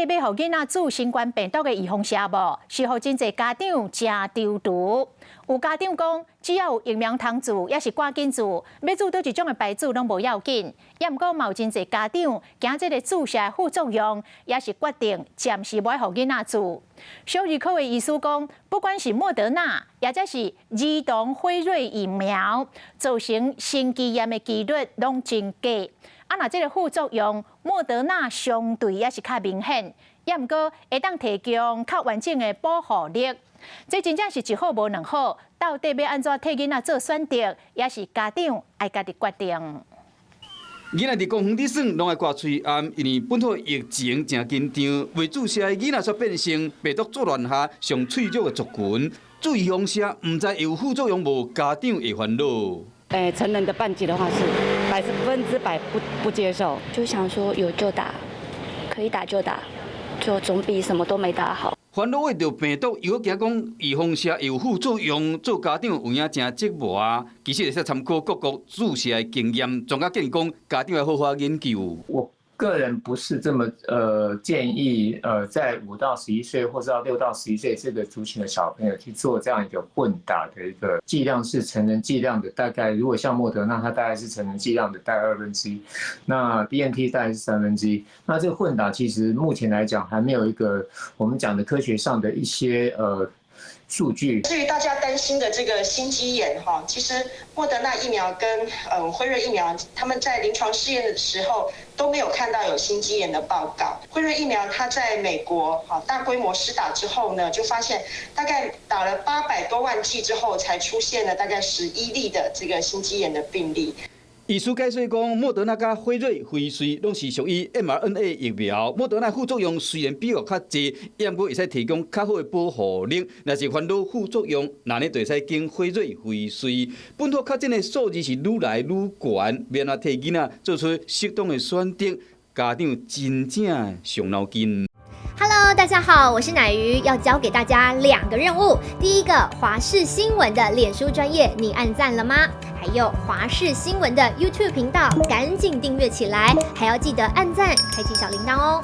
底欲予囡仔注新冠病毒的預防射無？是予真濟家長誠躊躇。有家長講，只要有疫苗通注，抑是趕緊注，欲注佗一種的牌子攏無要緊。抑毋過嘛有真濟家長驚這个注射的副作用，也是決定暫時無愛予囡仔注。小兒科的醫師講，不管是莫德納，抑者是兒童輝瑞疫苗，造成心肌炎的幾率攏真低。啊，若這个副作用，莫德納相對也是較明顯，抑毋過會當提供較完整的保護力。這真正是一好無兩好，到底欲按怎替囡仔做選擇，也是家長愛家己決定。囡仔佇公園佇耍，攏愛掛喙罨，因為本土疫情誠緊張，未注射的囡仔卻變成病毒作亂下上脆弱的族群。注預防射，毋知會有副作用無？家長會煩惱。欸，成人的半劑的話是100%不接受，就想說有就打，可以打就打，就總比什麼都沒打好。煩惱為著病毒，又閣驚講預防射有副作用，做家長有影誠折磨。其實會使參考各國注射的經驗，專家建議講，家長要好好研究。我個人不是這麼建議，在5到11歲或者到6到11歲這個族群的小朋友去做這樣一個混打的一個劑量是成人劑量的大概，如果像莫德納，它大概是成人劑量的大概1/2，那 BNT 大概是1/3。那這個混打其實目前來講還沒有一個我們講的科學上的一些數據。至於大家擔心的這個心肌炎哈，其實莫德納疫苗跟輝瑞疫苗，他們在臨床試驗的時候都沒有看到有心肌炎的報告。輝瑞疫苗它在美國哈大規模施打之後呢，就發現大概打了800多萬劑之後，才出現了大概11例的這個心肌炎的病例。醫師解釋講，莫德納佮輝瑞、輝瑞攏是屬於 mRNA 疫苗。莫德納副作用雖然比較較濟，毋過會使提供較好的保護力。若是煩惱副作用，那呢就會使揀輝瑞、輝瑞。本土確診的數字是愈來愈懸，欲按怎替囡仔做出適當的選擇，家長真正傷腦筋。 Hello，大家好，我是乃瑜，要交給大家兩個任務。第一個，華視新聞的臉書專頁，你按讚了嗎？還有華視新聞的 YouTube 頻道，趕緊訂閱起來，還要記得按讚，開啟小鈴鐺哦。